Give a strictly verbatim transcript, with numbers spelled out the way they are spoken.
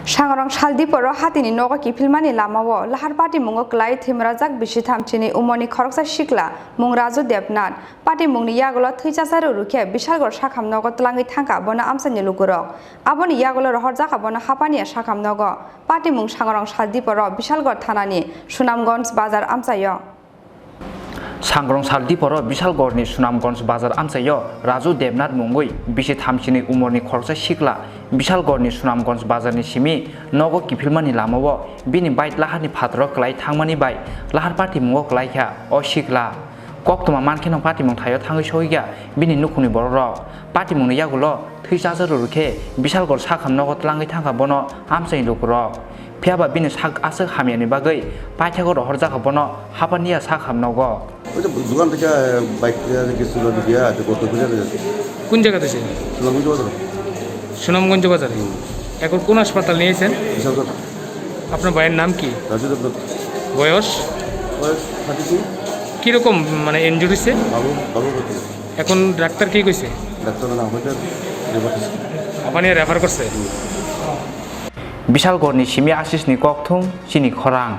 Sangrong Saldiporo hatini nogo kiphilmani lamao lahar patimungo kwlai thwimrajak bisi thamchini umorni khoroksa sikla mung Raju Debnath. Patimungni yagulo thwi chacharu rwkhe Bishalgor sakham nogo twlangwi thangkha bono amchaini lukurok. Aboni yagulo rohorjakha bono hapaniya sakham nogo. Patimung Sangrong Saldiporo Bishalgor thanani Sunamganj bazar amchaio. Sangrong Saldiporo Bishalgorni Sunamganj bazar amchaio Raju Debnath mungwi bisi thamchini umorni khoroksa sikla Bishalgorni Sunamganj bazarni simi nogo kiphilmani lamao bini bike laharni phataro kwlai thangmani bai lahar patimungo kwlaikha o sikla. Koktwma mankheno patimung thaio thangwi sogwikha bini nukhungni borokrok. Patimungni yagulo thwi chacharu rwkhe Bishalgor sakham nogo twlangwi thangkha bono amchaini lukurok. Phiyaba bini sak aswk hamyani bagwi paithago rohorjakha bono hapaniya sakham nogo. ওই তো দোকান থেকে বাইক থেকে কিছু লোক দিয়ে আছে, গত বুঝে গেছে। কোন জায়গা থেকে? সুনামগঞ্জ বাজার। সুনামগঞ্জ বাজারে। এখন কোন হাসপাতাল নিয়ে এসেছেন? বিশালগড়। আপনার ভাইয়ের নাম কি? রাজু দেবনাথ। বয়স? বয়স থার্টি টু। কিরকম, মানে, ইনজুরি হয়েছে? বাবু, বাবু করতে। এখন ডাক্তার কি কইছে? ডাক্তার না, আমাদের রেফার করছে। আপনি রেফার করছে? Bishalgorni simi Ashisni kokthum chini khorang.